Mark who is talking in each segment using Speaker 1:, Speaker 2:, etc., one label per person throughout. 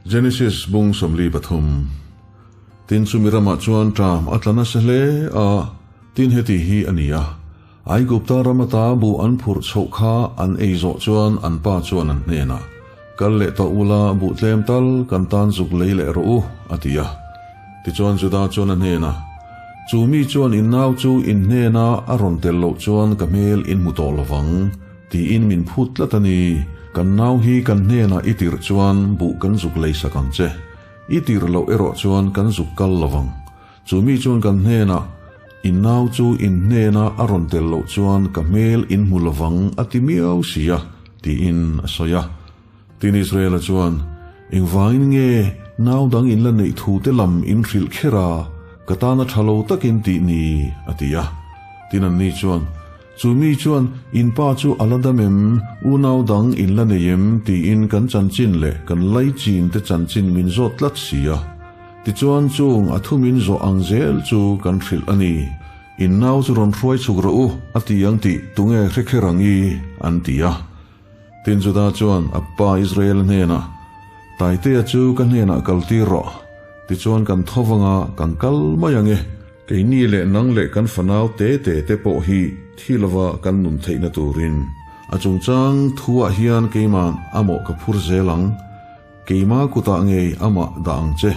Speaker 1: Genesis bung 43. Tin chumi ramah chuan ṭam a tla nasa hle a, tin heti hi a ni a, Aigupta ram ata buh an phurh chhoh kha an ei zawh chuan an pa chuan an hnenah, Kal leh tawh ula, buh tlem tal kan tan zuk lei leh rawh u, a ti a. Tichuan Juda chuan a hnenah, Chu mi chuan in nau chu in hnena a rawn tel loh chuan ka hmel in hmu tawh lovang, Tiin min phut tlat a ni. Kan nau hi kan hnenah i tirh chuan buh kan zuk lei sak ang che. I tirh loh erawh chuan kan zuk kal lo vang. Chu mi chuan kan hnenah, In nau chu in hnena a rawn tel loh chuan ka hmel in hmu lo vang a ti miau si a, tiin a sawi a. Tin Israela chuan, Engvangin nge nau dang in la neih thu te lam in hrilh kher a, ka tana tha lo takin tih ni? a ti a. Tin anni chuan, Chu mi chuan, In pa chu a la dam em? Unau dang in la nei em? tiin kan chanchin leh kan laichin te chanchin min zawt tlat si a. Tichuan chung a thu min zawh ang zel chu kan hrilh a ni. In nau chu rawn hruai chhuk rawh u, a ti ang tih tunge hre kher ang i? an ti a. Tin Juda chuan a pa Israel hnenah, Taitea chu ka hnenah kaltir rawh, tichuan kan tho vanga kan kal mai ang e. Keini leh nang leh kan fanau te te te pawh hi thi lova kan nun theihna turin a chungchang thuah hian keima'n a mawh ka phur zel ang. Keima kutah ngei amah dah ang che.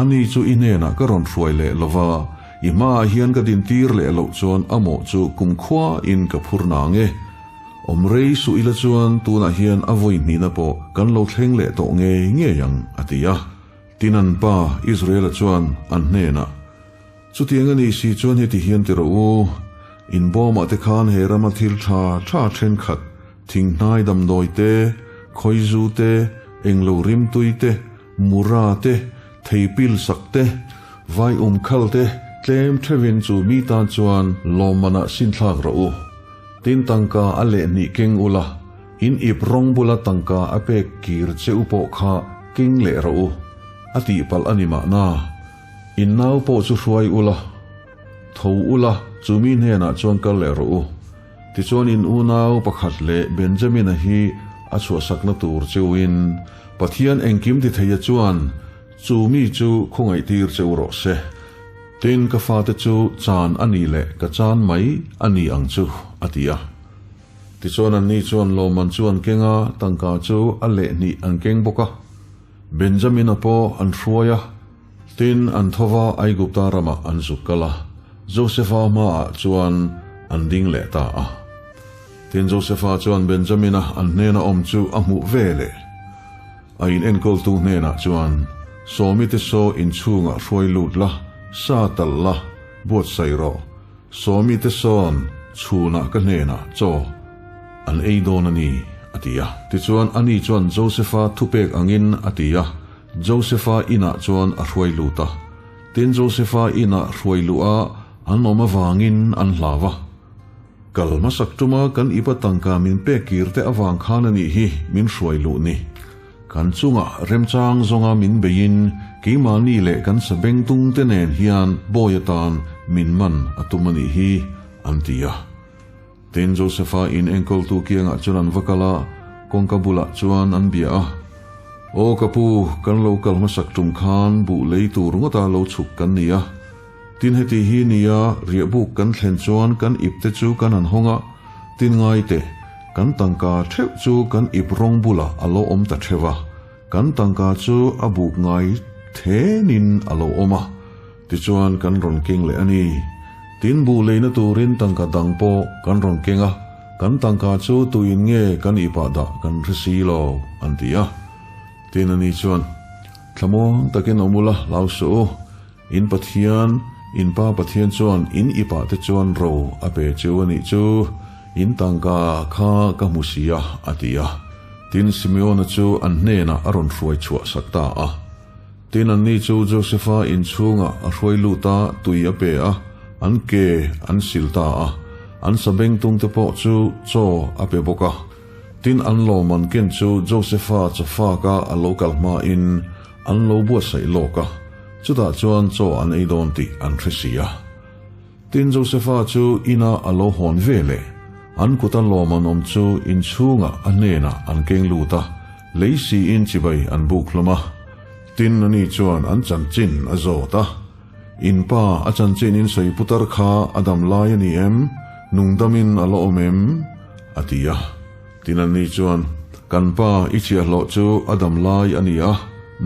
Speaker 1: Ani chu i hnenah ka rawn hruai leh lova, i hmaah hian ka dintir leh loh chuan a mawh chu kumkhuain ka phur nang e. Awm rei suh ila chuan tunah hian a vawi hnihna pawh kan lo thleng leh tawh ngei ngei ang, a ti a. Tin an pa Israela chuan an hnenah, Chutiang a nih si chuan heti hian ti rawh u, in bawmah te khan he rama thil tha tha thenkhat, thinghnai damdawi te, khawizu te, englo rimtui te, mura te, theipil sak te, vai umkhal te tlem theuhin chu mi tan chuan lawmmanah sinthlak rawh u. Tin tangka a lehhnih keng ula, in ip rawng bula tangka a pek kir che u pawh kha keng leh rawh u, a tihpalh a ni mahna. In nau pawh chu hruai ula, tho ula, chu mi hnenah chuan kal leh rawh u. Tichuan in unau pakhat leh Benjamina hi a chhuahsakna tur cheuin Pathian engkim ti theia chuan chu mi chu khawngaihtir che u rawh se. Tin, ka fate chu chan a nih leh ka chan mai a ni ang chu, a ti a. Tichuan anni chuan lawmman chu an keng a, tangka chu a lehhnih an keng bawk a. Benjamina pawh an hruai a, tin an thova Aigupta ramah an zuk kal a, Josefa hmaah chuan an ding leh ta a. Tin Josefa chuan Benjamina an hnena awm chu a hmuh ve leh. A in enkawltu hnenah chuan, Sawmite saw inchhungah hruai lut la, sa talh la, buatsaih rawh. Sawmite sawn chhunah ka hnenah chaw an ei dawn a ni, a ti a. Tichuan ani chuan Josefa thupek angin a ti a, Josefa inah chuan a hruai lut a. Tin Josefa inah hruai luh a an awm avangin an hlau a. Kal hmasak tuma kan ipa tangka min pek kir te avang khan a nih hi min hruai luh ni. Kan chungah remchang zawnga min beiin keimahni leh kan sabengtung te nen hian bawi atan min man a tum a nih hi, an ti a. Tin Josefa in enkawltu kiangah chuan an va kal a, kawngka bulah chuan an bia a. Aw ka pu, kan lo kal hmasak tum khan buh lei tur ngawta lo chhuk kan ni a. Tin heti hi nia riahbuk kan thlen chuan kan ip te chu kan han hawng a, tin ngai teh, kan tangka theuh chu kan ip rawng bulah a lo awm ta theuh a, kan tangka chu a buk ngai thenin a lo awm a, tichuan kan rawn keng leh a ni. Tin buh leina turin tangka dang pawh kan rawn keng a, kan tangka chu tuin nge kan ipah dah kan hre si lo, an ti a. Tin ani chuan, Thlamuang takin awm ula, hlau suh u. In Pathian, in Pa Pathian chuan in ipah te chuan ro a pe cheu a nih chu, in tangka kha ka hmu si a, a ti a. Tin, Simeona chu an hnenah a rawn hruai chhuah sak ta a. Tin, anni chu Josefa inchhungah a hruai lut a, tui a pe a, an ke an sil ta a. An sabengtungte pawh chu chaw a pe bawk a. Tin, an lawm an ken chu Josefa chawfaka a lo kal hmain an lo buatsaih lawk a. Chutah chuan chaw an ei dawn tih an hre si a. Tin, Josefa chu inah a lo hawn ve leh. An kuta lawm an awm chu inchhungah a hnenah an keng lut a, lei siin chibai an buk hlawm a. Tin, ani chuan an chanchin a zawt a. In pa a chanchin in sawi putar kha a dam lai a ni em? Nungdamin a la awm em? a ti a. Tin, anni chuan, Kan pa i chhiahhlawh chu a dam lai a ni a,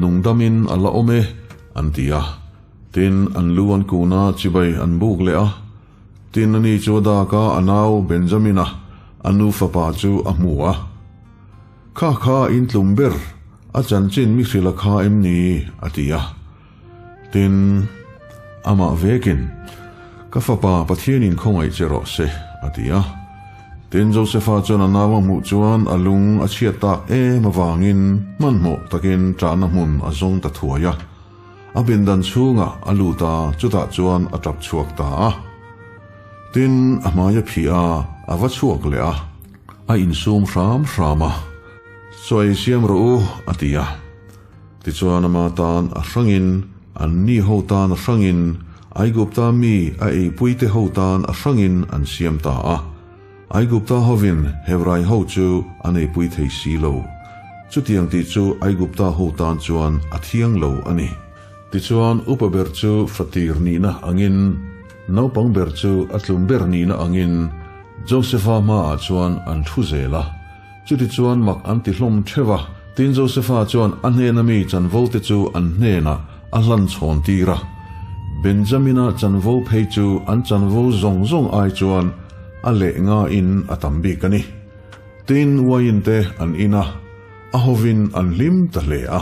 Speaker 1: nungdamin a la awm e, an ti a. Tin, an lu an kun a, chibai an buk leh a. Tin, ani chu a dak a, a nau Benjamina, a nu fapa chu a hmu a. Kha kha in tlum ber, a chanchin mi hrilh a kha em ni? a ti a. Tin, amah vekin, Ka fapa, Pathianin khawngaih che rawh se, a ti a. Tin, Josefa chuan a nau a hmuh chuan a lung a chhiat tak em avangin hmanhmawh takin ṭahna hmun a zawng ta thuai a. A pindan chhungah a lut a, chutah chuan a ṭap chhuak ta a. Tin, a hmai a phih a, a va chhuak leh a. A insum hram hram a, Chaw ei siam rawh u, a ti a. Tichuan ama tan a hrangin, anni ho tan a hrangin, Aigupta mi a eipuite ho tan a hrangin an siam ta a. Aigupta hovin Hebrai ho chu an eipui thei si lo. Chutiang tih chu Aigupta ho tan chuan a thiang lo a ni. Tichuan upa ber chu fatir nihna angin, naupang ber chu a tlum ber nihna angin Josefa hmaah chuan an thu zel a. Chutichuan mak an ti hlawm theuh a, tin Josefa chuan a hnena mi chanvo te chu an hnenah a hlan chhawn tir a. Benjamina chanvo phei chu an chanvo zawng zawng ai chuan a leh ngain a tam bik a ni. Tin uaiin te an in a, a hovin an hlim ta hle a.